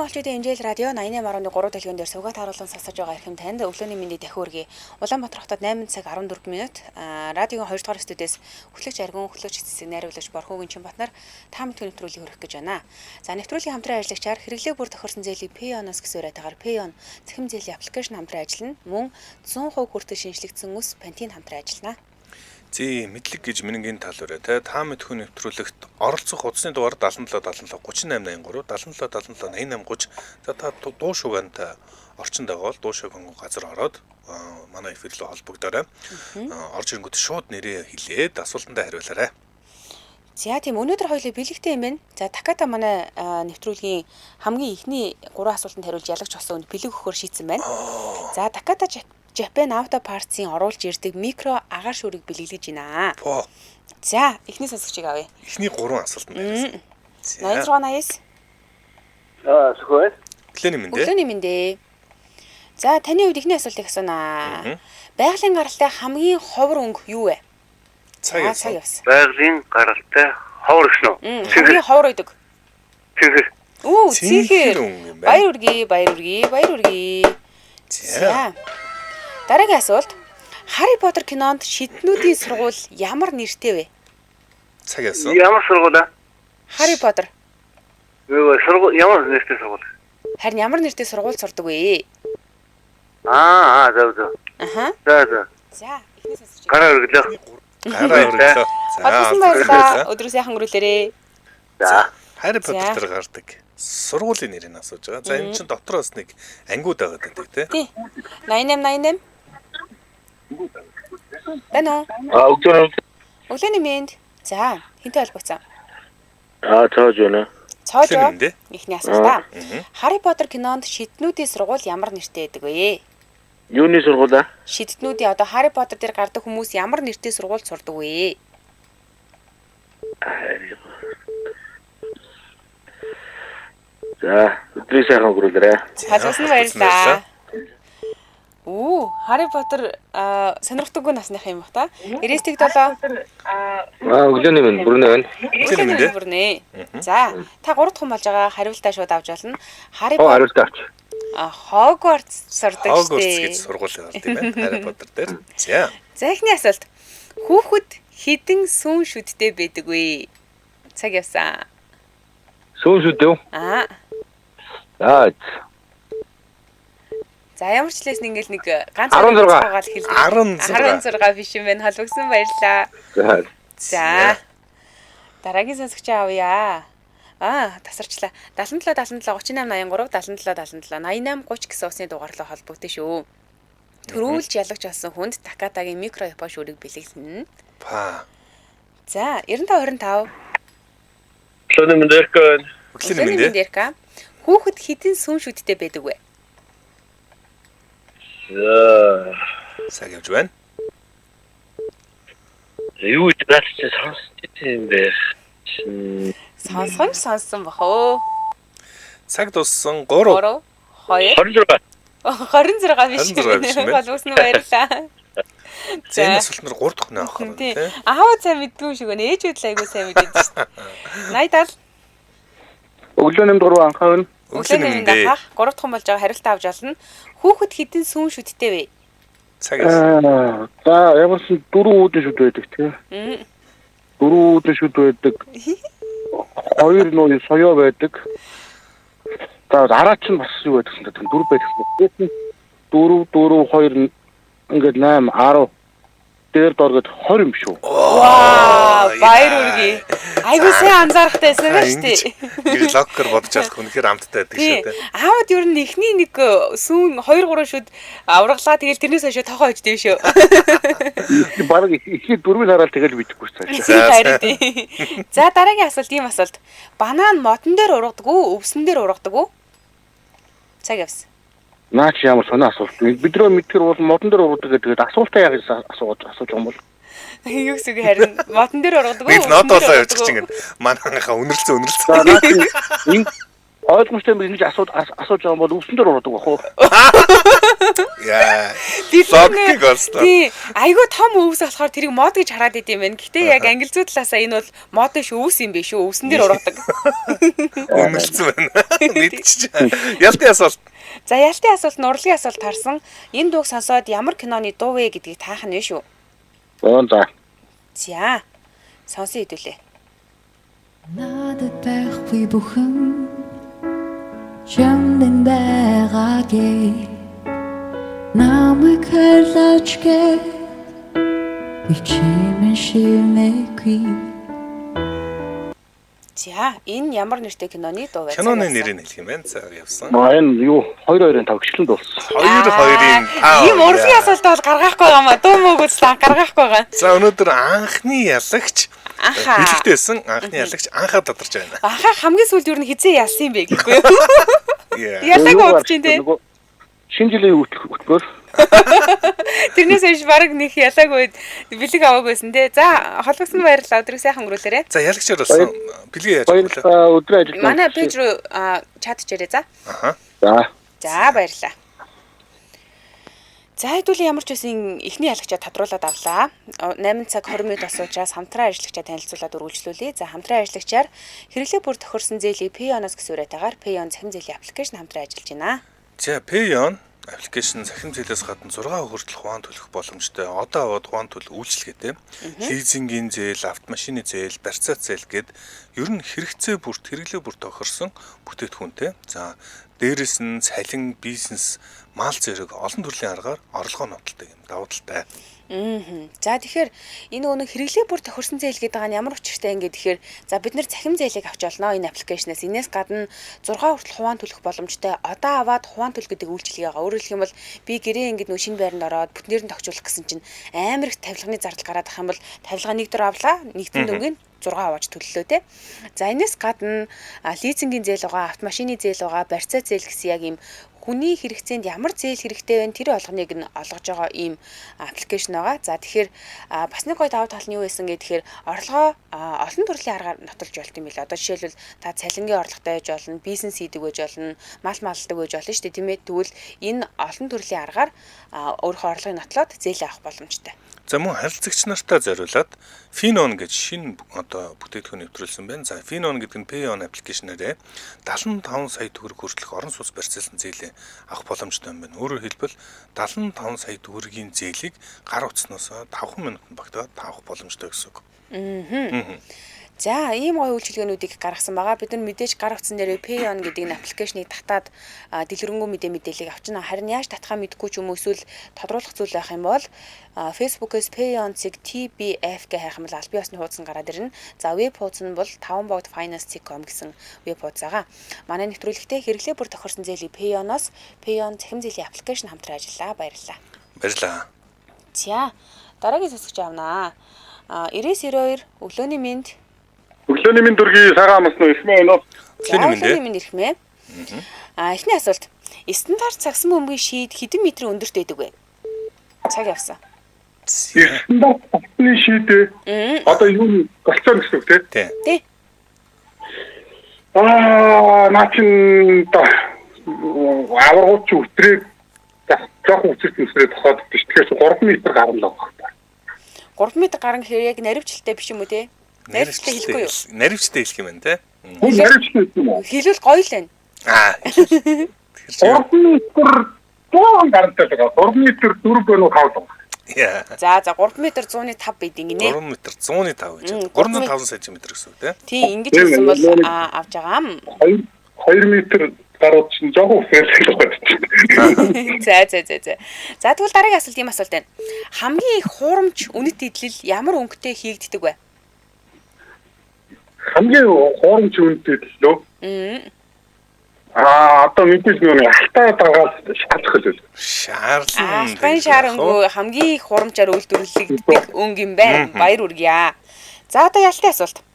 Монголчуудын Инжэл радио 88.3 дэлгэн дээр сувга тааруулан сонсож байгаа эрхэм танд өглөөний мэндийг дахин хүргэе. Улаанбаатар хотод 8 цаг 14 минут радиогийн 2 дугаар студиэс хөтлөгч Аргун, хөтлөгч цэцэг найруулагч Борхогийн Чинбатнаар та мэдгүй нэвтрүүлгийг хүргэх гэж байна. За, нэвтрүүлгийн хамтран ажиллагчаар хэрэглээ бүр тохирсон зээлийн Payon-оос гэсэн уриатайгаар Payon цахим зээлийн аппликейшн хамтран ажиллана. Мөн 100% хүртэл шинжлэгдсэн үс Пантин хамтран ажиллана. Зээ, мэдлэг гэж мэнгийн тал өрөө те та мэдхүү нэвтрүүлэгт оролцох утасны дугаар 77 77 38 83 77 77 88 30. За, та дуу шугаантай орчинд байгаа бол дуу шугаан газар ороод манай эфир рүү холбогдоорой. Орж ирэнгүүт шууд нэрээ хэлээд асуултандаа хариулаарай. За, тийм, өнөөдөр хоёлоо бэлэгтэй юм байна. За, Таката манай нэвтрүүлгийн хамгийн эхний 3 асуултанд хариулж ялагч болсон хүнд бэлэг өгөхөөр шийдсэн байна. За, Таката Japan Auto Parts-ын оруулж ирдэг микро агаар шүрийг бэлэглэж байна. За, эхний сонсогчийг авъя. Эхний 3 асуултанд хариулсан. 86 89. Аа, сөхөө. Өглөөний мэнд. Өглөөний мэнд. За, таны хувьд эхний асуултыг асуунаа. Байгалийн гаралтай хамгийн ховор өнгө юу вэ? Цаг явсан. Цаг явсан. Байгалийн гаралтай ховор гэсэн үү? Хамгийн ховор байдаг. Цэнхэр. Үү, цэнхэр. Баяр үргэе, баяр үргэе, баяр үргэе. За. Дараагийн асуулт. Harry Potter кинонд шиднүүдийн сургууль ямар нэртэй вэ? Цаг явсан. Ямар сургууль аа? Harry Potter. Юу, сургууль ямар нэртэй сургууль? Харин ямар нэртэй сургууль сурдаг вэ? Аа, зөв зөв. Аха. За за. За, эхний сонсогч. Гараа өргөлөө. Гараа өргөлөө. За, холбосон баярлалаа. Өдрөө сайхан өнгөрүүлээрэй. За. Harry Potter дээр гардаг сургуулийн нэрийг асууж байгаа. За, энэ чинь дотроос нэг ангиуд байгаа гэдэг тий. Тий. 88 88. Байна уу? Аа, өглөөний. Өглөөний мэнд. За, хинтэй холбогдсон? Аа, цоож байна. Цоож. Эхний асуулт. Harry Potter кинонд шиднүүдийн сургууль ямар нэртэй байдаг вэ? Юуны сургууль аа? Шиднүүдийн, одоо Harry Potter дээр гардаг хүмүүс ямар нэртэй сургуульд сурдаг вэ? За, өдрийн сайхан өнгөрүүлээрэй. Халуусан баярлалаа. Үү, Harry Potter сонирхдаггүй насных юм бах та. 99 7. Аа, өглөөний мэнд бүрнэ байна. Өглөөний мэнд бүрнэ. За, та 3 дахь хүн болж байгаа, хариултаа шууд авч болно. Harry Potter хариултаа авч. Хогвартс сурдаг шүү дээ. Хогвартс гэж сургууль гардаг юм байна. Harry Potter дээр. За. За, эхний асуулт. Хүүхэд хэдэн сүүн шүдтэй байдаг вэ? Цаг явсан. Сүүн шүд юу? Аа. За. За, ямар ч лээс ингээл нэг ганц 16 хэлдэг. 16 биш юм байна. Холбогдсон баярлалаа. За. Дараагийн сонсогч авъя. Аа, тасарчлаа. 77 77 38 83 77 77 88 30 гэсэн усны дугаарлаа холбогдсон шүү. Төрүүлж ялагч болсон хүнд Такатагийн микро япон шүрэг бэлэглэнэ. Па. За, 95 25. Өглөөний мэнд Эрка байна. Өглөөний мэнд Эрка. Хүүхэд хэдэн сүүн шүдтэй байдаг вэ? За. Цаг явж байна. Юу гэж наад чи сонсч юм бэ? Сонсгон сонссон бах оо. Цаг дуссан 3 2 26. 26 биш. 26 биш. Холбогдсон баярлалаа. За, энэ асуултнаар 3 дахь нь авах юм тий. Аав сайн мэддгүй юм шиг байна. Ээжүүд л айгүй сайн мэдээд шүү дээ. 80 70. Өглөөний мэнд 3 анхаа байна. Өглөөний мэнд анхаах 3 дахь хүн болж байгаа, хариултаа авч олно. Хүүхэд хэдэн сүүн шүдтэй вэ? Цаг явсан. За, ямар ч 4 үүдэн шүд байдаг тий. 4 үүдэн шүд байдаг. 2 нөө соёо байдаг. За, араач нь бас юу байдаг гэсэн чинь 4 байдаг гэсэн. 4 4 2 ингээд 8 10 дээр дор гээд 20 юм шүү. Вау, баяр үргэе. Айгуу сайн анзаарахтай байсан байна шүү дээ. Ингэж логикоор бодож чадах үнэхээр амттай байдаг шүү дээ. Аауд ер нь эхний нэг сүүн 2 3 шүд авраглаа, тэгэл тэрнээс хойш тоохоо хожд юм шүү. Бараг эхний дөрвийг хараад тэгэл мэдэхгүй шүү. За, дараагийн асуулт ийм асуулт. Банан модон дээр ургадаг уу, өвсөн дээр ургадаг уу? Цаг явсан. Наа чи ямар сонио асуулт. Бидрөө мэдхэр бол модон дээр ургадаг гэдэг асуултаа яг асууж асууж байгаа юм бол. Юу гэсэн үг, харин модон дээр ургадаг уу? Би нот болоо явчих чинь ингээд манайхаа үнэрлцэн үнэрлцэн. Энэ Ойлгомжтой юм ингэж асууж асууж байгаа юм бол өвсөн дээр уруудаг бах уу? Яа. Бид нар Логик олсон. Тий, айгүй том өвс болохоор тэрийг мод гэж хараад идэм байх. Гэтэ яг англи зүй талаасаа энэ бол мод биш өвс юм биш үү? Өвсөн дээр ургадаг. Үнэлсэн байна. Мэдчихэж. Ялтын асуулт. За ялтын асуулт, нурлагын асуулт харсан. Энэ дууг сонсоод ямар киноны дуу вэ гэдгийг таах нь вэ шүү. Оо за. За. Сонсон хэдүүлээ. Надад байхгүй бүхэн чамд байгаагээ намайг хайрлаач гэ би чимэн шивнэгүй. За, энэ ямар нэртэй киноны дуу вэ? Киноны нэрийг хэлэх юм байна. За явсан. Маа энэ юу 2 2-ын 5 гिचлэн дууссан. 2 2-ын 5. Ийм урлагийн асуулт бол гаргаахгүй байгаа маа. Дуу мууг үзлээ гаргаахгүй байгаа. За өнөөдөр анхны ялагч Анхаа. бэлэгтэйсэн анхны ялагч анхаа тодорч байна. Анхаа хамгийн сүүлд юу н хизээ ялсан юм бэ гэхгүй юу? Яа. Ялаагүй удаж чинь те. Нөгөө шинэ жилийн өтгөр Тэрнээс хойш баг нэг ялаагүй бэлэг аваагүй байсан те. За, холбогдсон баярлалаа. Өдрийг сайхан өнгөрүүлээрэ. За ялагчаар болсон. Бэлгээ яаж авах вэ? баярлалаа өдрөө ажил. Манай пэйж рүү чат чирээ за. Аха. За. За баярлалаа. За хэдүүлээ ямар ч байсан эхний ялагчаа тодруулаад авлаа. 8 цаг 20 минут болсон учраас хамтран ажиллагчаа танилцуулаад үргэлжлүүлье. За хамтран ажиллагчаар хэрэглээ бүр тохирсон зээлийн Payonos гэсэн уриатайгаар Payon цахим зээлийн аппликейшн хамтран ажиллаж байна. За Payon аппликейшн цахим зээлээс гадна 6 хүртэл хуваан төлөх боломжтой. Одоо аваад хуваан төлөх үйлчилгээтэй. Лизингийн зээл, автомашины зээл, барьцаат зээл гээд ер нь хэрэгцээ бүрт хэрэглээ бүр тохирсон бүтээгдэхүүнтэй. За дээрэс нь цалин, бизнес, мал зэрэг олон төрлийн аргаар орлогоо нотолдог юм давуу талтай. За тэгэхээр энэ өнөө хэрэглээ бүр тохирсон зээл гэдэг нь ямар учиртай ингэ тэгэхээр за бид нэр цахим зээлийг авч олноо энэ аппликейшнээс. Энээс гадна 6 хүртэл хуваан төлөх боломжтой. Одоо аваад хуваан төлөх гэдэг үйлчилгээ байгаа. Өөрөөр хэлэх юм бол би гэрээ ингэ нөө шинэ байранд ороод бүтнээр нь тохижуулах гэсэн чинь амар их тавилганы зардал гараад ах юм бол тавилга нэг дор авлаа, нэгдэн дөнгөний 6 аваач төллөө те. За энэс гадна лизингийн зээл байгаа, автомашины зээл байгаа, барьцаа зээл гэсэн яг ийм хүний хэрэгцээнд ямар зээл хэрэгтэй вэ тэр болгоныг нь олгож байгаа ийм аппликейшн байгаа. За тэгэхээр бас нэг гоё давуу тал нь юу байсан гэхээр орлогоо олон төрлийн аргаар нотолж болт юм билээ. Одоо жишээлбэл та цалингийн орлоготой байж болно, бизнес хийдэг байж болно, мал малдаг байж болно шүү дээ, тийм ээ. Тэгвэл энэ олон төрлийн аргаар өөрийнхөө орлогыг нотлоод зээл авах боломжтой. За мөн харилцагч нартай зориулаад Finon гэж шинэ одоо бүтээгдэхүүн нэвтрүүлсэн байна. За Finon гэдэг нь Payon аппликейшнээрээ 75 сая төгрөг хүртэлх орон сууц барьцаалсан зээлээ авах боломжтой юм байна. Өөрөөр хэлбэл 75 сая төгрөгийн зээлийг гар утасноос 5 минутанд багтаад авах боломжтой гэсэн үг. За ийм гоё үйлчилгээнүүдийг гаргасан байгаа. Бид нар мэдээж гар утсан дээрээ Payon гэдэг энэ аппликейшнийг татаад дэлгэрэнгүй мэдээллийг авчна. Харин яаж татхаа мэдэхгүй ч юм уу эсвэл тодруулах зүйл байх юм бол Facebook-ээс Payon-ыг TBF гэж хайх юм бол албан ёсны хуудас нь гараад ирнэ. За веб хуудас нь бол 5bogdfinance.com гэсэн веб хуудас байгаа. Манай нэвтрүүлэгтээ хэрэглээ бүр тохирсон зээлийг Payon-оос Payon цахим зээлийн аппликейшн хамтран ажиллаа. Баярлалаа. Баярлалаа. За дараагийн сонсогч авнаа. 9992 өглөөний мэнд. Өглөөний мэнд дүргийн сайхан амарсан уу? Эхмээ байна уу? Өглөөний мэнд. Өглөөний мэнд эрхмээ. Эхний асуулт. Стандарт сагсан бөмбөгийн шийд хэдэн метр өндөрт байдаг вэ? Цаг явсан. Стандарт сагсны шийд одоо юу голцоо гэсэн үг тий? Тий. Наа чин аваргууд чи өтрээд жоохон өчөрт өсрээд тохиолддог ш. Тэгэхээр 3 м гарan л байгаа хэрэг. 3 м гарan гэхээр яг наривчлалтай биш юм уу те? Наривчлалтай хэлэхгүй юу? Наривчтай хэлэх юм байна те. Наривчлалтай хэлэх юм уу? Хэлвэл гоё л байна. 3 м 100 гарантай байгаа. 3 м 4 бонуу 5 байгаа. За 3 м 105 байд ингэнэ. 3 м 105 гэж. 305 см гэсэн үг те. Тий, ингэж хэлсэн бол авч байгаам. 2 м гарууд чинь жоохон үсрэлэх байна. За. За тэгвэл дараагийн асуулт ийм асуулт байна. Хамгийн их хуурамч үнэт эдлэл ямар өнгөтэй хийгддэг вэ? Хамгийн хуурамч үнэт эдлэл үү? Одоо мэдээж нөгөө алтай дагаад шаардах л. Шаарлан. Албан шар өнгө хамгийн их хуурамчаар үйлдвэрлэгддэг өнгө юм байна. Баяр хүргье. За одоо ялтай асуулт.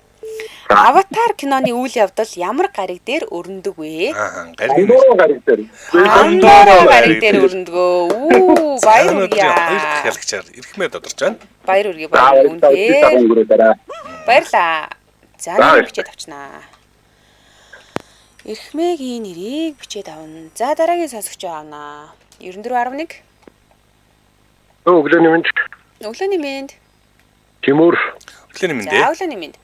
Аватар киноны үйл явдал ямар гариг дээр өрнөдөг вэ? Андороо гариг дээр. Андороо гариг дээр өрнөдгөө. Баяр хүргье. Хоёр дахь ялагчаар эрхмээ тодорч байна. Баяр хүргье. Баяр үнээр. Баярлаа. За нэг бичээд авчнаа. Эрхмээгийн нэрийг бичээд авна. За дараагийн сонсогч авнаа. 94.1. Өглөөний мэнд. Өглөөний мэнд. Тимур. Өглөөний мэнд. За өглөөний мэнд.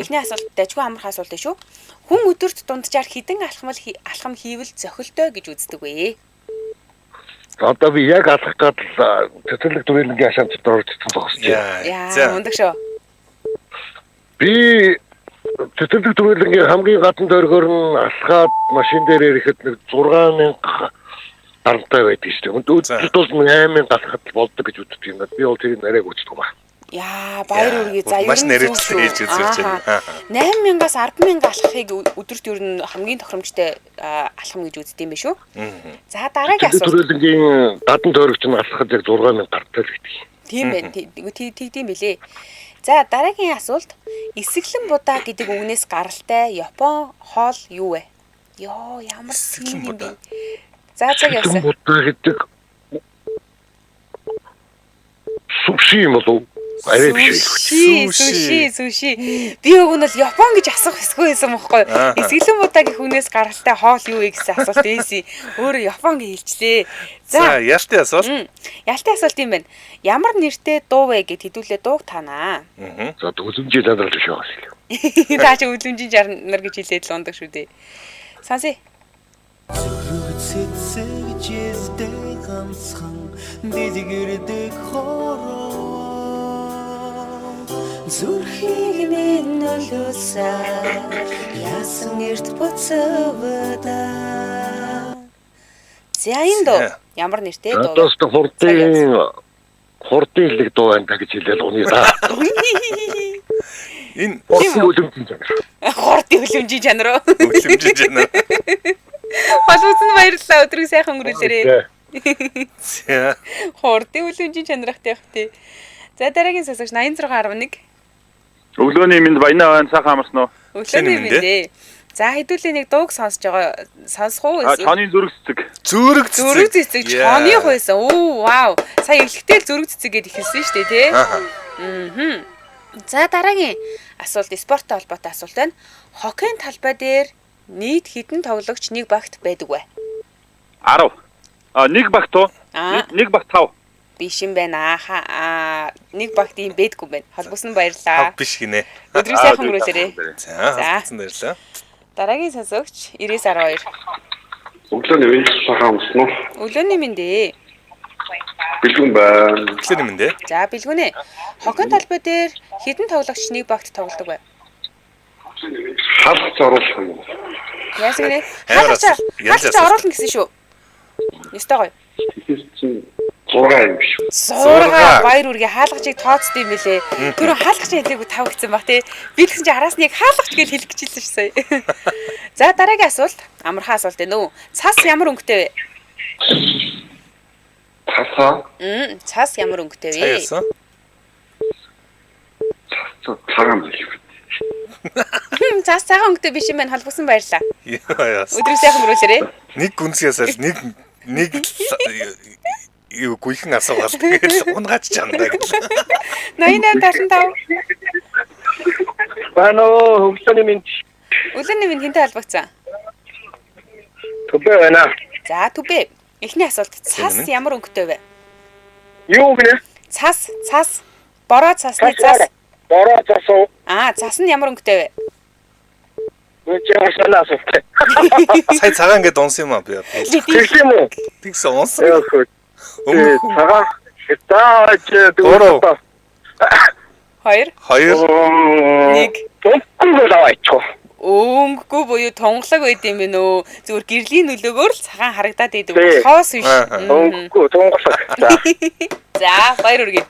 Эхний асуулт дажгүй амархан асуулт шүү. Хүн өдөрт дунджаар хэдэн алхам хийвэл зохилтой гэж үздэг вэ? Одоо би яг алхах гад цэцэрлэг түрээлэнгийн ашаан дотор орж ирсэн зогсож байна. Яа, мундаг шүү. Би цэцэрлэг түрээлэнгийн хамгийн гадна дөргөр нь алхаад машин дээр ирэхэд нэг 6000 дарамтай байдаг шүү дээ. Өдөрт бол 8000 алхахад болдог гэж үздэг юм. Би бол тэрийг нарайг үздэг юм аа. Яа, баяр үргээ. За, маш нэрвчлээ хийж үзүүлж байна. 8000-аас 10000 алхахыг өдөрт ер нь хамгийн тохиромжтой алхам гэж үздэг юм биш үү? За, дараагийн асуулт. Түрээлэнгийн гадна тойрогч нь алхахад яг 6000 гартай л гэдэг. Тийм байна. Тэгдэм билээ. За, дараагийн асуулт. Эсэглэн будаа гэдэг үгнээс гаралтай Япон хоол юу вэ? Йоо, ямар юм бэ? За, цаг явсан. Эсэглэн будаа гэдэг суши юм болов уу? Арай биш. Суши. Би уг нь бол Япон гэж асуух хэсгүй байсан байхгүй. Эсгэлэн будаа гэх хүнээс гаралтай хоол юу вэ гэсэн асуулт байсан. Өөрөө Япон гэж хэлчлээ. За, ялтын асуулт. Ялтын асуулт юм байна. Ямар нэртэй дуу вэ гэд хэдүүлээ дууг танаа. За, үлэмжийн чанар биш байгаа шиг. Та чи үлэмжийн чанар гэж хэлээд л ундаг шүү дээ. Сонсъё. Зүрх цэцэг жилдээ ганцхан дэлгэрдэг хороо. Зүрхийг минь нөлөөсөн яасан эрт буцавда. За энэ дуу ямар нэртэй дуу? Одоо хурдын хэлэг дуу байна гэж хэлээл уны да. Энэ хурдын үлэмжийн чанар. Хурдын үлэмжийн чанар уу? Үлэмжийн чанар. Холбоосон баярлалаа. Өдрийг сайхан өнгөрүүлээрэй. За. Хурдын үлэмжийн чанартай явах тий. За дараагийн сонсогч 86.11. Өглөөний мэнд баянаа байна, сайхан амарсан уу? Өглөөний мэнд ээ. За хэдүүлээ нэг дууг сонсож байгаа. Сонсох уу? Чонын зүрх цэцэг. Зүрх цэцэг. Зүрх цэцэг чоных байсан. Оо вау. Сая эхлэхдээ л зүрх цэцэг гэд эхэлсэн шүү дээ, тий? Аа. За дараагийн асуулт спорттой холбоотой асуулт байна. Хоккейн талбай дээр нийт хэдэн тоглогч нэг багт байдаг вэ? 10. А нэг багт уу? Нэг багт 5. Биш юм байна. Аа нэг багт ийм байдгүй байна. Холбосон баярлаа. Биш гинэ. Өдрийг сайхан өнгөрүүлээрэй. За, холбосон баярлаа. Дараагийн сонсогч 99.12. Өглөөний мэнд сайхан амарсан уу? Өглөөний мэнд ээ. Бэлгүн байна. Өглөөний мэнд ээ. За, бэлгүн ээ. Хоккейн талбай дээр хэдэн тоглогч нэг багт тоглодог вэ? Халахч оруулах юм уу? Яасан гинэ? Халахч оруулна гэсэн шүү. Ёстой гоё. Тэгэхээр чинь 6 юм биш. 6 баяр үргээ хаалгачийг тооцд юм бэлээ. Түрүү хаалгач хэлээгүй 5 гэсэн баг тий. Би тэгсэн чинь араас нь яг хаалгач гэж хэлэх гэж хэлсэн шээ. За дараагийн асуулт амархан асуулт ээ нөө. Цас ямар өнгөтэй вэ? Цасаа? Цас ямар өнгөтэй вэ? Цас цагаан биш. Цас цагаан өнгөтэй биш юм байна. Холбогсон баярлаа. Яа. Өдрийг сайхан өнгөрүүлээрэй. Нэг гүнзгийсээс нэг юу гүйхэн асуугаал тэгэл унгаач чамдаа гэл. 8875. Байна уу, өглөөний мэнд. Өглөөний мэнд хэнтэй холбогдсон? Түбэ байна. За, түбэ. Эхний асуулт. Цас ямар өнгөтэй вэ? Юу гинэ? Цас, цас. Бороо цасны цас. Бороо цас уу? Аа, цас нь ямар өнгөтэй вэ? Үгүй санаа асуулт. Сая цагаан гэдээ унсан юм аа би. Тэгсэн юм уу? Тэгсэн унсан. Цагаан. За, 3 2 2 1 Өнгөгүй л аваачих. Өнгөгүй буюу тунгалаг байд юм бэ нөө. Зүгээр гэрлийн нөлөөгөөр л цагаан харагдаад идэв. Хоос биш. Өнгөгүй тунгалаг. За, баяр үргээ.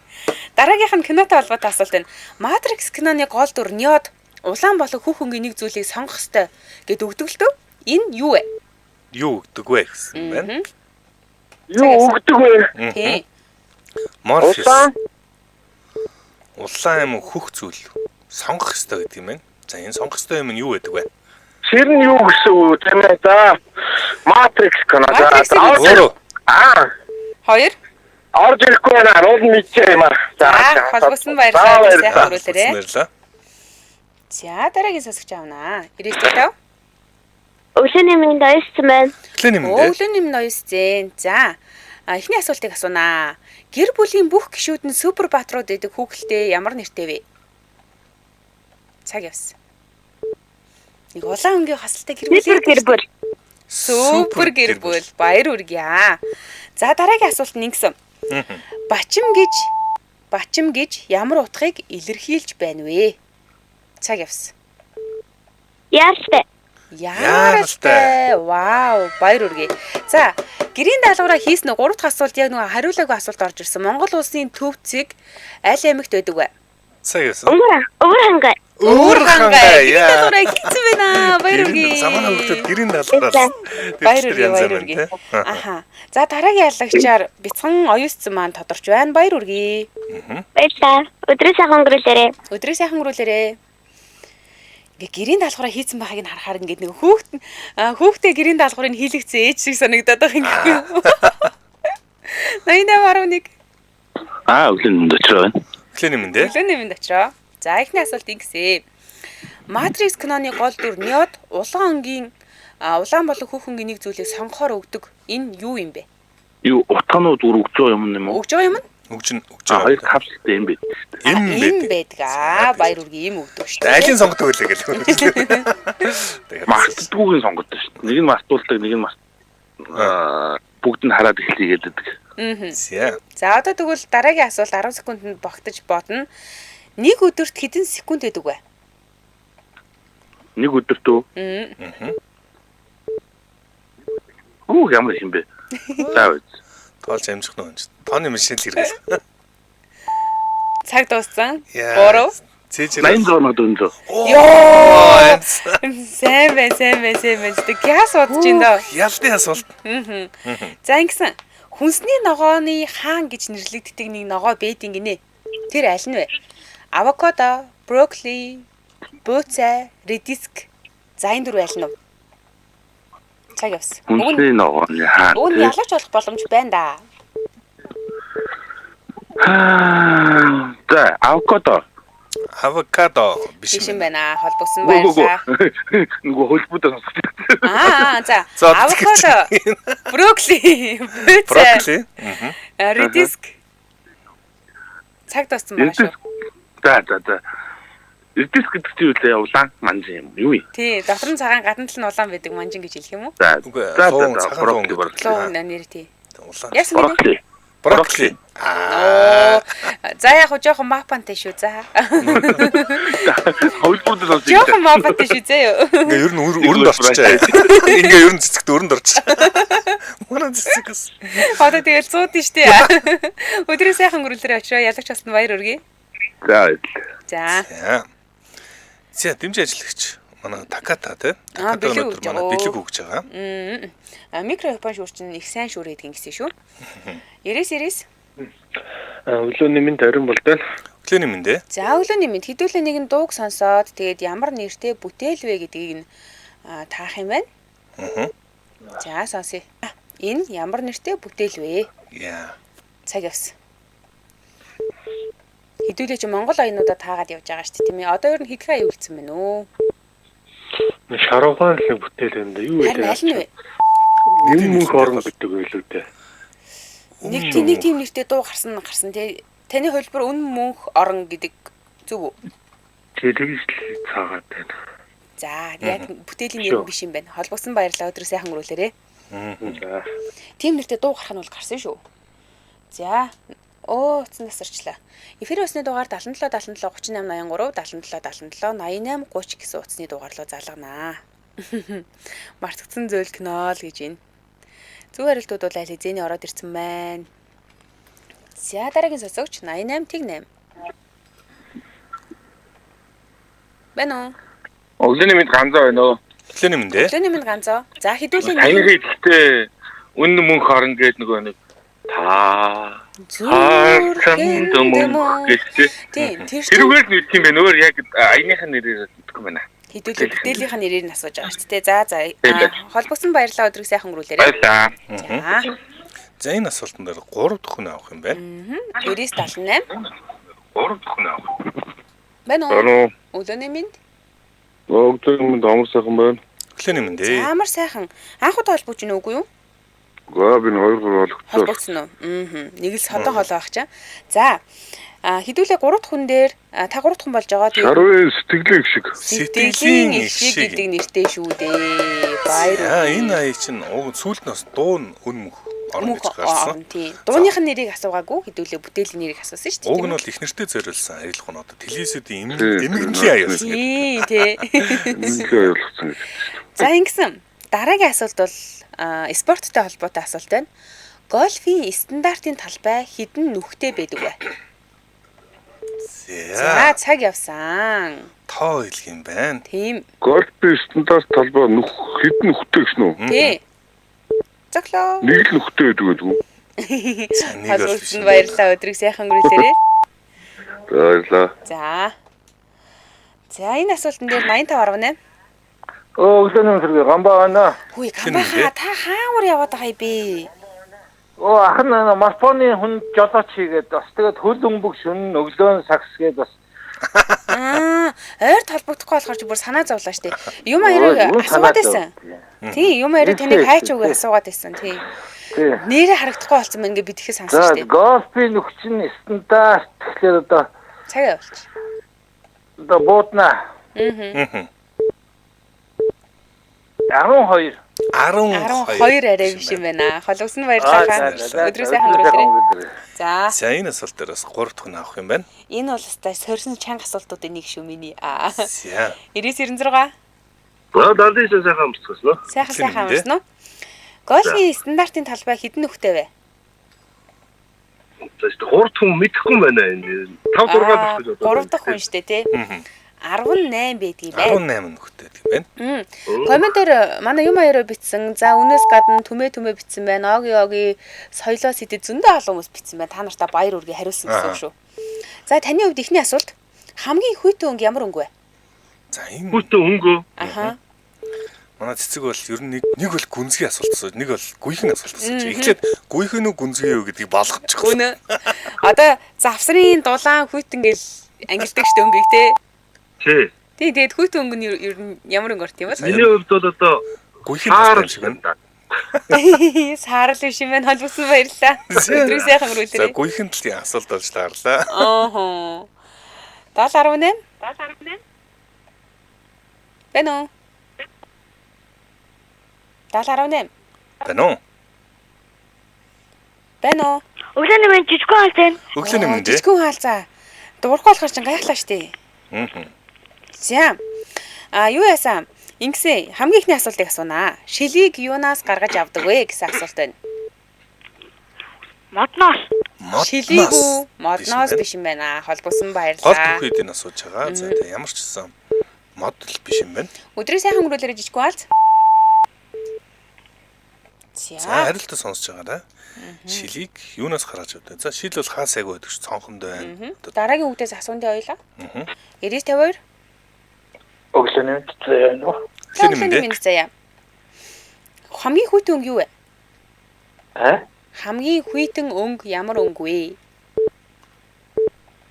Дараагийнх нь кинотой холбоотой асуулт байна. Матрикс киноны гол дүр Неод улаан болон хөх өнгийн нэг зүйлийг сонгох ёстой гэд өгдөг л дөө. Энэ юу вэ? Юу өгдөг вэ гэсэн байна. Юу өгдөг вэ? Тийм. Морфеус. Улаан юм хөх зүйл сонгох ёстой гэдэг юм байна. За энэ сонгох ёстой юм нь юу гэдэг вэ? Тэр нь юу гэсэн үг тийм ээ. За Матрикс кино. За Аа. 2 Орж ирэхгүй байна. Уул нь мэдчихээ юм аа. За холбосон баярлалаа. Сайхан өнгөрүүлээрэй. Баярлалаа. За дараагийн сонсогч авнаа. 95. Өглөөний мэнд оёссон байна. Өглөөний мэнд. Өглөөний мэнд оёсцэн. За. Эхний асуултыг асуунаа. Гэр бүлийн бүх гишүүд нь супер баатрууд гэдэг хүүхэлтэй ямар нэртэй вэ? Цаг явсан. Нэг улаан өнгийн хасалтай гэр бүл. Супер гэр бүл. Супер гэр бүл. Баяр хүргье. За дараагийн асуулт нь ингэсэн. Бачим гэж ямар утгыг илэрхийлж байна вэ? Цаг явсан. Яаралтай. Яаралтай. Вау, баяр хүргэе. За, гэрийн даалгавраа хийсэн 3 дахь асуулт яг нөгөө хариулаагүй асуулт орж ирсэн. Монгол улсын төв цэг аль аймагт байдаг вэ? Цаг явсан. Өвөр хангай. Өвөр хангай. Гэрийн даалгавраа хийсэн байна. Баяр хүргэе. Замана хүүхдүүд гэрийн даалгавраа. Баяр хүргэе, баяр хүргэе. Аха. За, дараагийн ялагчаар бяцхан оюусцсан маань тодорч байна. Баяр хүргэе. Баярлалаа. Өдрөө сайхан өнгөрүүлээрэй. Өдрөө сайхан өнгөрүүлээрэй. Ингээ гэрийн даалгавраа хийцэн байхыг нь харахаар ингээд нэг хүүхдээ гэрийн даалгаврыг хийлгэцэн ээж шиг санагдаад байгаа юм гэхгүй. 88.1. Өглөөний мэнд очроо байна. Өглөөний мэнд ээ. Өглөөний мэнд очроо. За, эхний асуулт ингэсэ. Матрикс киноны гол дүр Неод улаан өнгийн улаан болон хөх өнгийн нэг зүйлийг сонгохоор өгдөг. Энэ юу юм бэ? Юу утгаанууд үр өгж байгаа юм юм уу? Өгж байгаа юм нь? Өгж нь өгж байгаа. Хоёр капсултай юм байдаг шүү дээ. Им байдаг. Баяр үргээ им өгдөг шүү дээ. Алийг сонгодог вэ гэл. Тэгээд мартдаггүйг сонгодог шүү дээ. Нэг нь мартуулдаг, нэг нь бүгд нь хараад эхлэе гэдэг. За одоо тэгвэл дараагийн асуулт 10 секундэд багтаж бодно. Нэг өдөрт хэдэн секунд байдаг вэ? Нэг өдөрт үү? Оо ямар юм бэ? За үз. Тоолж амжих нь юм. Тооны машин л хэрэгэл. Цаг дууссан. 3 86 400. Йоо! Сайн бай, сайн бай, сайн бай. Тэг гяс бодож ин дөө. Ялны асуулт. За ингэсэн. Хүнсний ногооны хаан гэж нэрлэгддэг нэг ногоо байдیں гинэ. Тэр аль нь вэ? Авокадо, брокколи, бууцай, редиск. За энэ дөрөв аль нь вэ? Цаг явсан. Хүнсний ногооны хаан. Уг нь ялгаж болох боломж байна да. За, авокадо. Авокадо биш юм байна. Холбогдсон баярлалаа. Нөгөө хөлбүүдээ сонсох. За, авокадо, брокколи, бууцай, редиск. Цаг дууссан байна шүү. За. Редиск гэдэг чинь юу лээ? Улаан манжин юм юу юм? Тий, дотор нь цагаан, гадна тал нь улаан байдаг манжин гэж хэлэх юм уу? За. Цагаан луун нэр тий. Улаан. Яасан гинэ? Брокколи. За яг хөө жоохон мапантай шүү за. Хөлбөрдөө сонсох. Жоохон мапантай шүү зэ юу. Ингээ ер нь өрөнд орчжээ. Ингээ ер нь цэцэгт өрөнд орчих. Манай цэцэг бас. Одоо тэгэл 100 дээ штэ. Өдрийн сайхан өнгөрүүлээрэй очроо ялагч болсон баяр хүргэе. За. За. За дэмжин ажиллагч манай Таката тий. Таката өнөөдөр манай бэлэг өгж байгаа. Микро Япон шүүр чинь их сайн шүүр хийдэг гэсэн шүү. 99 99. Өглөөний мэнд орон бол байна. Өглөөний мэнд ээ. За өглөөний мэнд хэдүүлээ нэгэн дууг сонсоод тэгээд ямар нэртэй бүтээл вэ гэдгийг нь таах юм байна. За сонсъё. Энэ ямар нэртэй бүтээл вэ? Яа. Цаг явсан. Хэдүүлээ чи Монгол оюунуудаа таагаад явж байгаа шүү дээ тийм ээ. Одоо ер нь хэдхэн аяа үлдсэн байна уу? Шаруугаан л бүтээл юм да. Юу вэ? Харин аль нь вэ? Нэг мөнх орон гэдэг байлуу дээ. Нэг тийм нэртэй дуу гарсан тий. Таны хувилбар үн мөнх орон гэдэг зөв үү? Тэгж л цаагаад байна. За, яг бүтээлийн нэр биш юм байна. Холбогдсон баярлалаа. Өдрөө сайхан өнгөрүүлээрэй. За. Тийм нэртэй дуу гарах нь бол гарсан шүү. За, утсан тасарчлаа. Эфир усны дугаар 77 77 38 83 77 77 88 30 гэсэн утасны дугаар руу залганаа. Мартагдсан зүйл кино л гэж байна. Зөв хариултууд бол аль хэзээний ороод ирсэн байна. За дараагийн сонсогч 88 тэг 8. Байна уу? Өглөөний мэнд ганзаа байна уу? Өглөөний мэнд ээ. Өглөөний мэнд ганзаа. За хэдүүлээ нэг. Таныг ихтэй үн мөнх орон гээд нөгөө нэг та зүрхэнд мөнх гэж тий. Тэрүүгээр л мэдсэн юм байна. Өөр яг аяныхаа нэрээр мэдэхгүй байна. Хэдүүлээ бүтээлийнх нь нэрээр нь асууж байгаа шүү дээ. За за. Холбогдсон баярлалаа. Өдрийг сайхан өнгөрүүлээрэй. Баярлалаа. За. За энэ асуултан дээр 3 дахь хүн авах юм байна. 978. 3 дахь хүн авах. Байна уу? Өглөөний мэнд. Өглөөний мэнд амар сайхан байна. Өглөөний мэнд ээ. Ямар сайхан. Анх удаа холбогдож байна үгүй юу? Гаа би 2 3 холбогдсон. Холбогдсон уу? Аа. Нэг л содон холоо ах чаа. За. Хэдүүлээ 3 дахь хүн дээр та 3 дахь хүн болж байгаа. Тэгээд Шарвын сэтгэлийн шиг. Сэтгэлийн их шиг гэдэг нэртэй шүү дээ. Баяр. Аа энэ аяа чинь уг сүүлд нь бас дуу нь өн мөх орно гэж гарсан. Тийм. Дууных нь нэрийг асуугаагүй хэдүүлээ бүтээлийн нэрийг асуусан шүү дээ. Уг нь бол их нэртэй зориулсан арилга нь одоо телевизүүдийн эмгэнлийн аяа болсон гэдэг. Тийм тий. Эмгэнлийн аяа болсон гэдэг. За ингэсэн. Дараагийн асуулт бол спорттой холбоотой асуулт байна. Гольфийн стандартын талбай хэдэн нүхтэй байдаг вэ? За цаг явсан. Тоо хэлэх юм байна. Тийм. Гольфийн стандарт талбай нүх хэдэн нүхтэй гэсэн үү? Тий. Цоглоо. Нэг л нүхтэй байдаг гэдэг үү? Нэг бол биш. Баярлалаа. Өдрийг сайхан өнгөрүүлээрэй. Баярлалаа. За. За энэ асуултан дээр 85.8. Өглөөний мэнд гамбаа байна. Хүй гамбаа та хаавар яваад байгаа юм бэ? Ах нь марафоны хүн жолооч хийгээд бас тэгээд хөл өмбөг шүн өглөөн сагс гээд бас ойр толбогдохгүй болохоор чи бүр санаа зовлоо штэ. Юм аяарыг асуугаад байсан. Тийм, юм аяарыг таныг хайч үгүй асуугаад байсан. Тийм. Нэрээ харагдахгүй болсон мэн ингээ бид ихэд сансан штэ. Гольфийн нүх чинь стандарт тэгэхээр одоо цаг явуулчих. Одоо бууднаа. Аа. 12. 12 арай биш юм байна. Холгосон баярлалаа. Өдрөө сайхан өнгөрөөлөө. За. За энэ асуулт дээр бас 3 дахь нь авах юм байна. Энэ бол өстой сорьсон чанга асуултуудын нэг шүү миний. Аа. За. 9996. За дардын сайхан амарцсан уу? Сайхан сайхан амарсан уу? Гольфийн стандартын талбай хэдэн нөхтэй вэ? За шүү дээ 3 хүн мэдэхгүй байна энэ. 5 6 дахь гэж бодлоо. 3 дахь хүн шүү дээ тий. 18 байдгийг байна. 18 нөхтэй гэдэг юм байна. Комментээр манай юм аяараа бичсэн. За үнээс гадна түмээ түмээ бичсэн байна. Оги оги соёлоо сэдэд зөндөө олон хүмүүс бичсэн байна. Та нартаа баяр үргээ хариулсан гэсэн үг шүү. За таны хувьд эхний асуулт хамгийн хүйтэн өнгө ямар өнгө вэ? За энэ хүйтэн өнгө. Аха. Манай цэцэг бол ер нь нэг бол гүнзгий асуулт асууж, нэг бол гүйхэн асуулт асууж. Эхлээд гүйхэн үү гүнзгий юу гэдгийг балгачих. Үнэ. Одоо завсрын дулаан хүйтэн гэл ангилдаг шүү дээ өнгийг те. Тий. Тий, тэгээд хүйтэн өнгө нь ер нь ямар өнгө орт юм бэ? Миний хувьд бол одоо гүйхэн юм шиг байна. Саарл биш юм байна. Холбогдсон баярлалаа. Өдрийг сайхан өнгөрүүлээрэй. За гүйхэн талын асуулт болж таарлаа. Ааха. 70.18. 70.18. Байна уу? 70.18. Байна уу? Байна уу? Өглөөний мэнд жижигхэн хаалцаа. Өглөөний мэнд. Жижигхэн хаалцаа. Дуурахгүй болохоор чинь гайхлаа штэ. Аа. За. А юу яасан? Ингэсэн хамгийн ихний асуултыг асуунаа. Шилийг юунаас гаргаж авдаг вэ гэсэн асуулт байна. Модноос. Шилийг үү? Модноос биш юм байна. Холбогсон баярлалаа. Гол түүхийд энэ асууж байгаа. За тэг ямар ч гэсэн мод л биш юм байна. Өдрийг сайхан өнгөрүүлээрэй жижигхэн хаалц. За хариултаа сонсож байгаа да. Шилийг юунаас гаргаж авдаг? За шил бол хаа сайгүй байдаг ш цонхонд байна. Дараагийн үгдээс асуундээ ойлаа. 9952. Өглөөний мэнд заяа юу? Өглөөний мэнд заяа. Хамгийн хүйтэн өнгө юу вэ? Аа? Хамгийн хүйтэн өнгө ямар өнгө вэ?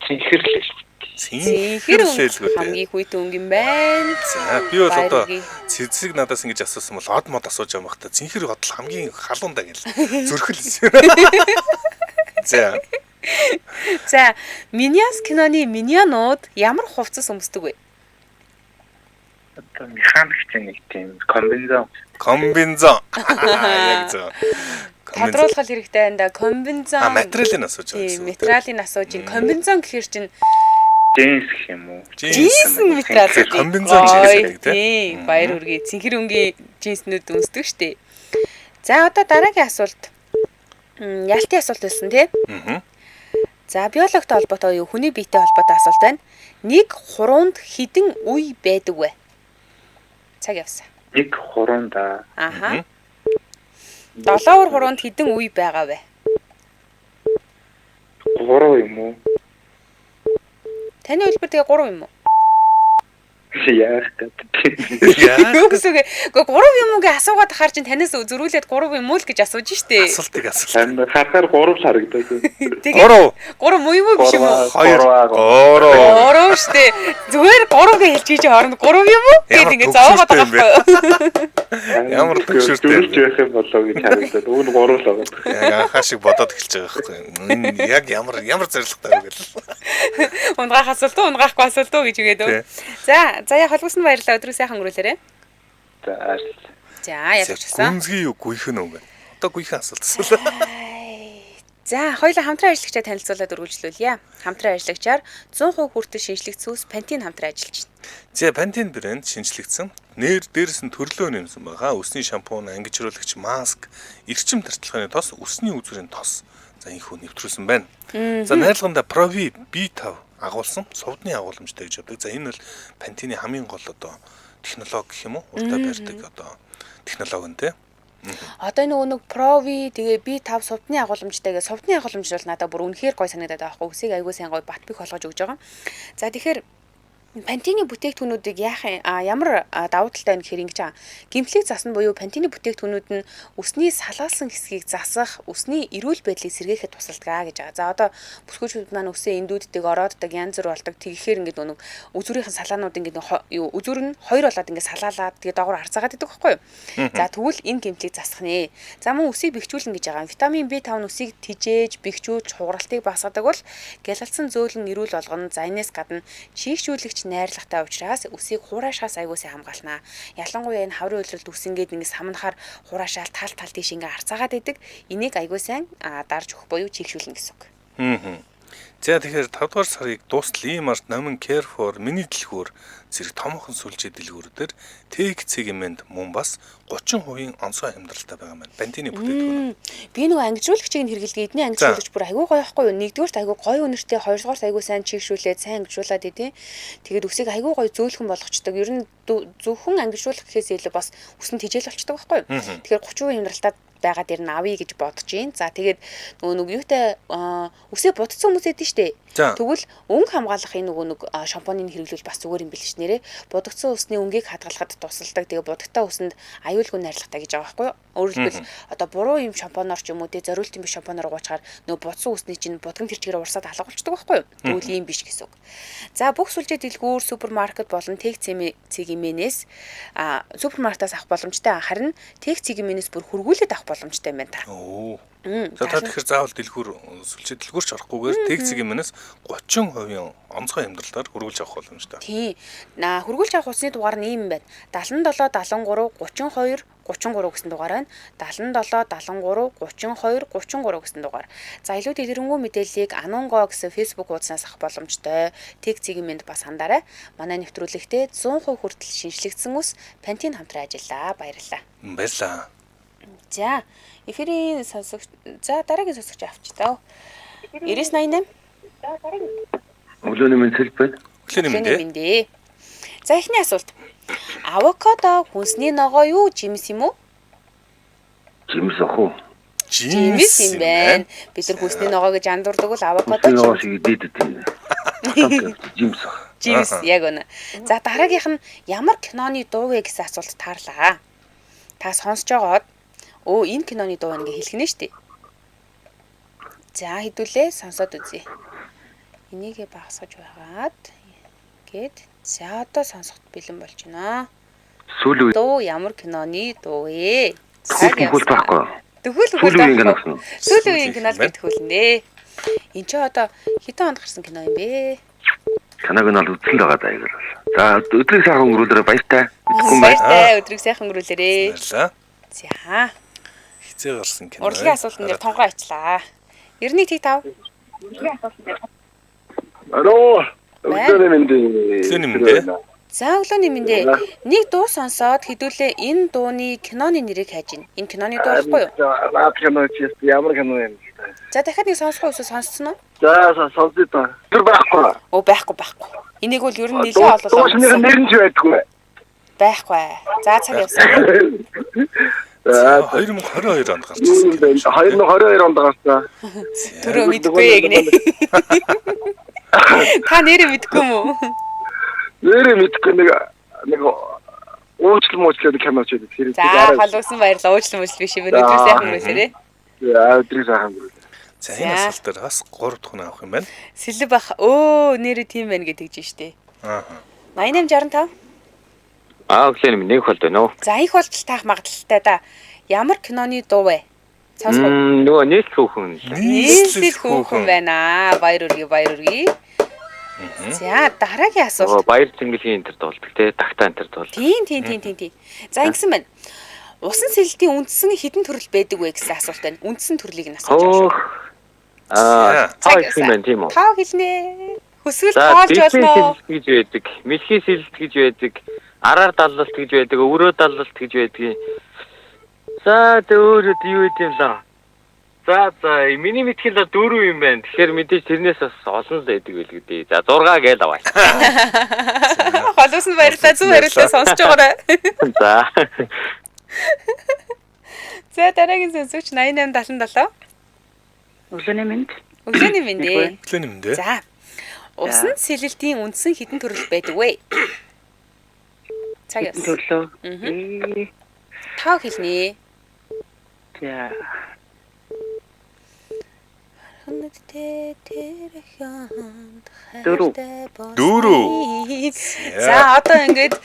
Цэнхэр л. Цэнхэр өнгө хамгийн хүйтэн өнгө юм байна. За би бол одоо цэцэг надаас ингэж асуусан бол од мод асууж байгаа юм бах та. Цэнхэр од л хамгийн халуун даа гэл зөрхөл. За. За, Minions киноны миньонууд ямар хувцас өмсдөг вэ? Одоо механикч нэг тийм комбинзон. Комбинзон. Яг зөв. Тодруулах хэрэгтэй байна да. Комбинзон. А материалыг асууж байгаа гэсэн. Материалыг асууж ин комбинзон гэхэр чинь джинс гэх юм уу? Джинс материал. Комбинзон джинс гэдэг тийм. Баяр үргээ. Цэнхэр өнгийн джинснүүд өмсдөг штэ. За одоо дараагийн асуулт. Ялтын асуулт байсан тий? Аа. За биологтой холбоотой юу хүний биетэй холбоотой асуулт байна. Нэг хуруунд хэдэн үе байдаг вэ? Цаг явсан. Нэг хуруунд аа. Аха. Долоовор хуруунд хэдэн үе байгаа вэ? 3 юм уу? Таны хэлбэр тэгээ 3 юм уу? Яах гэдэг. Юу гэсэн үг? Гэхдээ 3 юм уу гэж асуугаад ахаар чинь танаас зөрүүлээд 3 юм уу л гэж асууж штэ. Асуултыг асуулт. Харахаар 3 л харагдаад. Тэгээд 3 муу юм уу биш юм уу? 2 3 3 штэ. Зүгээр 3 гэж хэлчихий чи хооронд 3 юм уу гэд ингэ зовоогоод байгаа байхгүй юу? Ямар төгшөртэй юм бэ? Байх юм болоо гэж харагдаад. Уг нь 3 л байгаа. Яг анхаа шиг бодоод эхэлж байгаа байхгүй юу? Энэ яг ямар ямар зорилготой вэ гэл. Унгаах асуулт уу, унгаахгүй асуулт уу гэж үгээд үү. За, заяа холбогсон баярлалаа. Өдрийг сайхан өнгөрүүлээрэй. За, баярлалаа. За, ялгчихсан. Гүнзгий юу гүйхэн үү гэх. Одоо гүйхэн асуулт асуулаа. За, хоёулаа хамтран ажиллагчаа танилцуулаад үргэлжлүүлье. Хамтран ажиллагчаар 100% хүртэл шинжлэгдсэн ус Пантин хамтран ажиллаж байна. За, Пантин брэнд шинжлэгдсэн. Нэр дээрээс нь төрлөө нэмсэн байгаа. Үсний шампунь, ангижруулагч, маск, эрчим тарчилгааны тос, үсний үзүүрийн тос. За, энэхүү нэвтрүүлсэн байна. За, найрлагандаа Provi B5 агуулсан сувдны агууламжтай гэж явдаг. За, энэ бол Пантины хамгийн гол одоо технологи гэх юм уу? Урдаа барьдаг одоо технологи нь те. Одоо нөгөө нэг Provi тэгээ B5 сувдны агууламжтай гэх сувдны агууламж бол надад бүр үнэхээр гой санагдаад байгаа байхгүй. Үсийг аягүй сайн гой бат бих болгож өгч байгаа. За тэгэхээр Пантины бүтээгдэхүүнүүдийг яах ямар давуу талтай вэ гэхээр ингэж байгаа. Гэмтлийг засна буюу пантины бүтээгдэхүүнүүд нь үсний салаалсан хэсгийг засах, үсний эрүүл байдлыг сэргээхэд тусалдаг гэж байгаа. За одоо бүсгүйчүүд маань үсээ эндүүддэг, орооддаг, янз бүр болдог. Тэгэхээр ингээд нэг үзүүрийнхэн салаанууд ингээд юу үзүүр нь хоёр болоод ингээд салаалаад тэгээ доогоор харцаагаад идэг байхгүй юу? За тэгвэл энэ гэмтлийг засах нэ. За мөн үсийг бэхжүүлнэ гэж байгаа. Витамин B5 нь үсийг тижээж, бэхжүүлж, хугаралтыг багасгадаг бол гялалцсан зөөлөн эрүүл болгоно. За энэс гадна чийгшүүлэгч найрлагатай учраас үсийг хураашаас аягүй сайн хамгаалнаа. Ялангуяа энэ хаврын улиралд үс ингээд ингэ самнахаар хураашаал тал тал тийш ингээ харцаагаад идэг. Энийг аягүй сайн дарж өгөх буюу чийгшүүлнэ гэсэн үг. За тэгэхээр 5 дугаар сарыг дуустал ийм арт номин Care for миний дэлгүүр зэрэг томоохон сүлжээ дэлгүүрүүдээр Тэг цэгмэнд мөн бас 30% онцгой хямдралтай байгаа юм байна. Пантины бүтээгдэхүүн. Би нөгөө ангижруулагчийг нь хэрэглэдэг. Эдний ангижруулагч бүр айгүй гоё байхгүй юу? Нэгдүгээрт айгүй гоё үнэртэй, хоёрдугаарт айгүй сайн чийгшүүлээд, сайн ангижруулад идэв. Тэгээд үсийг айгүй гоё зөөлхөн болгочдөг. Ер нь зөвхөн ангижруулах гэхээс илүү бас үс нь тэжээл болчдөг байхгүй юу? Тэгэхээр 30% хямдралтай байгаа дэр нь авъя гэж бодож байна. За тэгээд нөгөө нэг юутай үсээ будсан хүмүүс эдэн штэ. Тэгвэл өнгө хамгаалахын нөгөө нэг шампуныг хэрэглүүл бас зүгээр юм бил ш нэрээ. Будагдсан үсний өнгийг хадгалахад тусалдаг. Тэгээ будагтай үсэнд аюулгүй найрлагатай гэж байгаа байхгүй юу? Өөрөөр хэлбэл одоо буруу юм шампуноор ч юм уу те зориулт юм биш шампуноор угаачаар нөгөө будсан үсний чинь будган тэр чигээр урсаад алга болчдөг байхгүй юу? Тэгвэл ийм биш гэсэн үг. За бүх сүлжээ дэлгүүр, супермаркет болон тэг цэгмэнээс супермаркетаас авах боломжтой. Харин тэг цэгмэнээс бүр хөргүүлээд авах боломжтой юм байна та. За та тэгэхээр заавал дэлгүүр сүлжээ дэлгүүрч орохгүйгээр тэг цэгмэнээс 30% онцгой хямдралтаар хөргүүлж авах боломжтой. Тийм. Хөргүүлж авах утасны дугаар нь ийм байна. 77 73 32 33 гэсэн дугаар байна. 77 73 32 33 гэсэн дугаар. За илүү дэлгэрэнгүй мэдээллийг Анунго гэсэн Facebook хуудаснаас авах боломжтой. Тэг цэгмэнд бас хандаарай. Манай нэвтрүүлэгтээ 100% хүртэл шинжлэгдсэн ус Пантин хамтран ажиллаа. Баярлалаа. Баярлалаа. За, эфирийн сонсогч за дараагийн сонсогч авч таа. 9988. Өглөөний мэнд хэлбэ. Өглөөний мэнд ээ. За эхний асуулт. Авокадо хүнсний ногоо юу, жимс юм уу? Жимс ах уу? Жимс юм байна. Бид нар хүнсний ногоо гэж андуурдаг бол авокадо ногоо шиг идээд идэв. Жимс ах. Жимс яг үнэ. За дараагийнх нь ямар киноны дуу вэ гэсэн асуулт таарлаа. Та сонсож байгаад энэ киноны дуу ингээ хэлэх нэ штэ. За хэдүүлээ сонсоод үзье. Энийгээ багасгаж байгаад ингээд за одоо сонсоход бэлэн болж байна. Сүүлийн дуу ямар киноны дуу вэ? Төхөөл байхгүй. Төхөөл байхгүй. Сүүлийн үеийн кино л төхөөлнэ. Энд чи одоо хэдэн онд гарсан кино юм бэ? Киног нь бол үзсэн байгаа даа яг л. За өдрийг сайхан өнгөрүүлээрэй баяртай. Баяртай өдрийг сайхан өнгөрүүлээрэй. Баярлалаа. За. Хизээ гарсан кино. Урлагийн асуултан дээр тонгоо ачлаа. 91 5. Алло. Өглөөний мэнд. Өглөөний мэнд. За өглөөний мэнд. Нэг дуу сонсоод хэдүүлээ энэ дууны киноны нэрийг хайж гин. Энэ киноны дуу байхгүй юу? Наад кино чи ямар кино юм бэ? За дахиад нэг сонсох уу эсвэл сонссон уу? За сонсъё та. Тэр байхгүй. Оо байхгүй. Энийг бол ер нь нэлээд олоо. Дуусны нэр нь ч байдаггүй. Байхгүй. За цаг явсан. За 2022 онд гарч ирсэн. 2022 онд гарсан. Түрүү мэдгүй гинэ. Та нэрээ мэдгүй юм уу? Нэрээ мэдэхгүй нэг нэг уучлал муучлал гэдэг кино ч байдаг. Тэр За холбогсон баярлалаа. Уучлал муучлал биш юм. Өдрөө сайхан өнгөрүүлээрэй. За өдрийг сайхан өнгөрүүлээ. За энэ асуулт дээр бас 3 дахь хүн авах юм байна. Сэлэв бах өө нэрээ тийм байна гэдэг чинь штэ. Аа. 8865. Аа өглөөний минь нэг болд байна уу? За их болтол таах магадлалтай да. Ямар киноны дуу вэ? Сонсгоо. Нөгөө нийслэл хүүхэн. Нийслэл хүүхэн байна. Баяр үргэе, баяр үргэе. За дараагийн асуулт. Нөгөө баяр зингэлгийн энэ төр дуулдаг те, тагтаа энэ төр дуулдаг. Тийм тийм тийм тийм тийм. За ингэсэн байна. Усан сэлэлтийн үндсэн хэдэн төрөл байдаг вэ гэсэн асуулт байна. Үндсэн төрлийг нь асууж байгаа шүү. Аа, та их юм байна тийм үү? Таа хэлнэ. Хүсвэл За, тоолж дэлхийн болно. сэлэлт гэж байдаг, мэлхий сэлэлт гэж байдаг, араар даллалт гэж байдаг, өврөө даллалт гэж байдаг. За, тэ өөрөө юу гэдэм юм лээ. За, за, миний мэдхийн л дөрөв юм байна. Тэгэхээр мэдээж тэрнээс бас олон л байдаг байлгүй дээ. За, 6 гээл аваа. Холоос нь баярлалаа. Зөв хариултаа сонсож байгаарай. За. За дараагийн сонсогч 8877. Өглөөний мэнд. Өглөөний мэнд ээ. Өглөөний мэнд ээ. За. Усан сэлэлтийн үндсэн хэдэн төрөл байдаг вэ? Цаг Хэдэн явсан. төрлөө? Мгм. Тав хэлнэ. За. Хоногтэй тэр хянд Дөрөв. хайртай болсон. Дөрөв. За одоо ингээд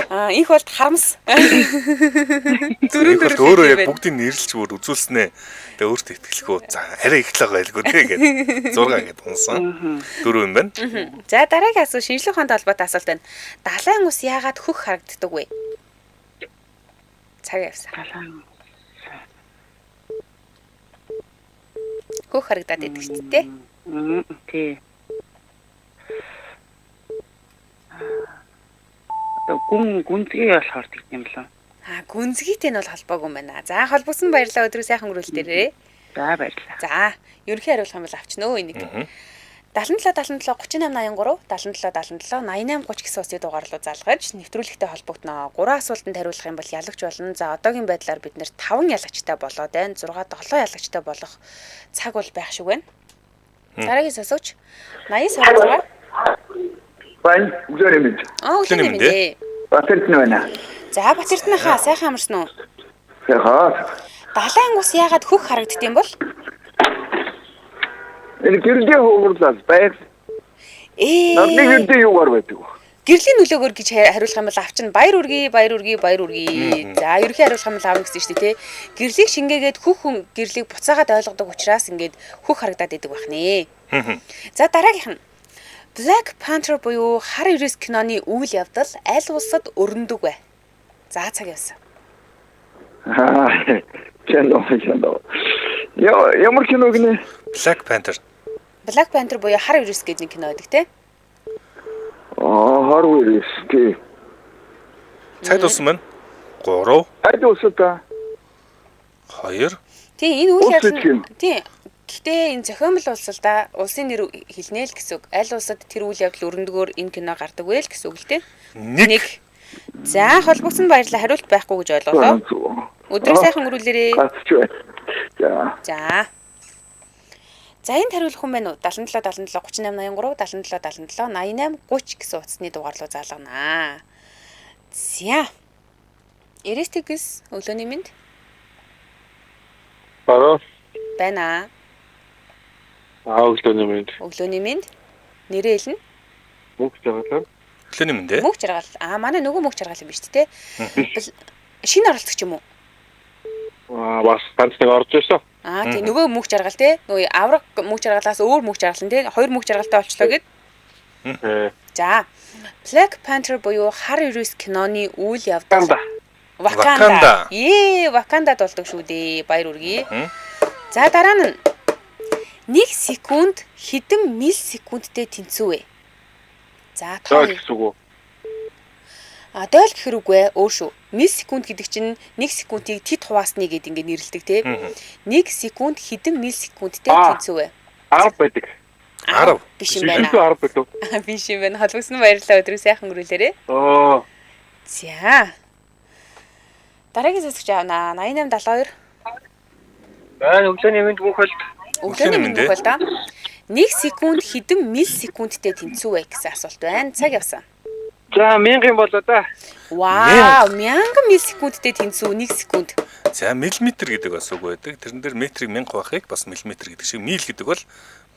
аа их болт харамс. Дөрөв Их болт төрөл өөрөө яг гэдэг байна. бүгдийг нэрлж бүр үзүүлснэ. Тэгээ өөртөө итгэлгүй. За арай их л байгаа байлгүй те гээд 6 гээд унсан. Дөрөв юм байна. Мгм. За дараагийн асуулт шинжлэх ухаантай холбоотой асуулт байна. Далайн ус яагаад хөх харагддаг вэ? Цаг явсан. Далайн Хөх харагдаад байдаг шүү дээ. Тий. Одоо гүн гүнзгий болохоор тэгт юм лээ. Аа гүнзгийтэй нь бол холбоогүй юм байна. За холбогсон баярлалаа өдрөө сайхан өнгөрүүлдээрээ. За баярлалаа. За ерөнхий хариулах юм бол авчнөө энийг. 77 77 38 83 77 77 88 30 гэсэн утасны дугаар руу залгаж нэвтрүүлэгтэй холбогдно. 3 асуултанд хариулах юм бол ялагч болно. За одоогийн байдлаар бид нэр 5 ялагчтай болоод байна. 6 7 ялагчтай болох цаг бол байх шиг байна. Дараагийн сонсогч 89 26. Баян өглөөний мэнд. Аа өглөөний мэнд ээ. Батэрдэн байна. За Батэрдэн хаа сайхан амарсан уу? Сайхан. Далайн ус яагаад хөх харагдд юм бол? Энэ гэрлийн хөвөрлөл байг. Ээ. Нарны гэрдээ юугаар байдаг вэ? Гэрлийн нөлөөгөөр гэж хариулах юм бол авчин баяр үргэе, баяр үргэе, баяр үргэе. За ерөнхий хариулах юм бол авна гэсэн шүү дээ, тэ. Гэрлийг шингээгээд хөх хүн гэрлийг буцаагаад ойлгодог учраас ингээд хөх харагдаад идэг байх нэ. За дараагийнх нь Black Panther буюу хар ерөөс киноны үйл явдал аль улсад өрнөдөг вэ? За цаг явсан. Аа, кино кино. Яа, ямар кино гинэ? Black Panther. Black Panther буюу хар ерөөс гэдэг нэг кино байдаг, тэ. Аа, хар ерөөс тий. Цаг дууссан байна. 3 Аль улсад та? 2 Тийм энэ үйл Улс явдал гэдэг юм. нь тийм Гэхдээ энэ зохиомл улс л да улсын нэр хэлнэ л гэсэн үг. Аль улсад тэр үйл явдал өрнөдгөөр энэ кино гардаг вэ л гэсэн үг л дээ. 1. За холбогдсон баярлалаа. Хариулт байхгүй гэж ойлголоо. Өдрийг сайхан өнгөрүүлээрэй. Гацч бай. За. За. За энд хариулах хүн байна уу? 77 77 38 83 77 77 88 30 гэсэн утасны дугаар руу залганаа. За. 99 өглөөний мэнд Бараа. байна. Аа өглөөний мэнд. Өглөөний мэнд нэрээ хэлнэ. Мөнх жаргалаа. Өглөөний мэнд ээ. Мөнх жаргал. Аа манай нөгөө мөнх жаргал юм биш үү те? Шинэ оролцогч юм уу? Аа бас ганц нэг орж ирсэн. Аа тий нөгөө мөнх жаргал те. Нөгөө авраг мөнх жаргалаас өөр мөнх жаргал нь те. Хоёр мөнх жаргалтай болчлоо гэд. За. Black Panther буюу хар ерөөс киноны үйл явдал. Ваканда. Ваканда. Ээ, Вакандад болдог шүү дээ. Баяр үргэе. За дараа нь 1 секунд хэдэн миллисекундтэй тэнцүү вэ? За тоо. Дойл гэсэн үг үү? А дойл гэхэр үгүй ээ, өөр шүү. Миллисекунд гэдэг чинь 1 секундийг тэд хуваасны гэд ингээд нэрлэдэг тий. 1 секунд хэдэн миллисекундтэй тэнцүү вэ? 10 байдаг. 10. Биш юм байна. 10 байдаг. Биш юм байна. Холбогдсон баярлалаа. Өдрийг сайхан өнгөрүүлээрэй. Оо. За. Дараагийн сонсогч авнаа. 8872. Байна өглөөний мэнд мөнх болд. Өглөөний мэнд мөнх бол да. 1 секунд хэдэн миллисекундтэй тэнцүү вэ гэсэн асуулт байна. Цаг явсан. За 1000 юм болоо да. Вау, 1000 миллисекундтэй тэнцүү 1 секунд. За миллиметр гэдэг бас үг байдаг. Тэрэн дээр метрийг 1000 хуваахыг бас миллиметр гэдэг шиг мил гэдэг бол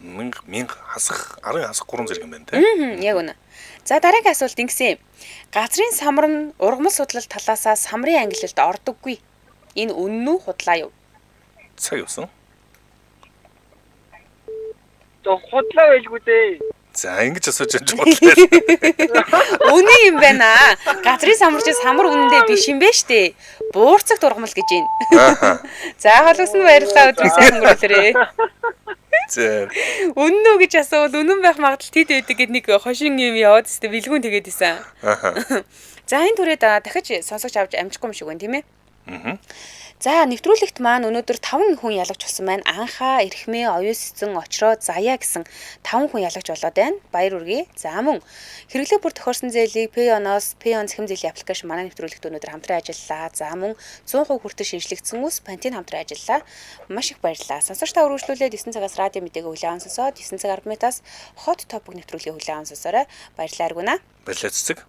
1000 1000 хасах 10 хасах 3 зэрэг юм байна те. Яг үнэ. За дараагийн асуулт ингэсэн юм. Газрын самар нь ургамал судлал талаасаа самрын ангилалд ордоггүй. Энэ үнэн үү худлаа юу? Цаг явсан. За худлаа байлгүй дээ. За ингэж асууж байгаа бодлоо. Үнэн юм байна. Газрын самар чи самар үнэндээ биш юм байна штэ. Буурцагт ургамал гэж байна. Ааха. За холоос нь баярлалаа өдрийг сайхан өнгөрүүлээрэй. За. Үнэн үү гэж асуувал үнэн байх магадлал тэд байдаг гэд нэг хошин юм яваад өстө бэлгүүн тэгээд исэн. Ааха. За энэ түрээд дахиж сонсогч авч амжихгүй юм шиг байна тийм ээ. Мгм. За нэвтрүүлэгт маань өнөөдөр 5 хүн ялагч болсон байна. Анхаа, Эрхмээ, Оюун цэцэн, Очроо, Заяа гэсэн 5 хүн ялагч болоод байна. Баяр үргэе. За мөн хэрэглээ бүр тохиорсон зээлийг Payon-оос Payon цахим зээлийн аппликейшн манай нэвтрүүлэгт өнөөдөр хамтран ажиллалаа. За мөн 100% хүртэл шинжлэгдсэн үс Пантин хамтран ажиллалаа. Маш их баярлалаа. Сонсогч та үргэлжлүүлээд 9 цагаас радио мэдээг хүлээн аван сонсоод 9 цаг 10 минутаас Hot Topic нэвтрүүлгийг хүлээн аван сонсоорой. Баярлалаа Аргуна. Баярлалаа цэцэг.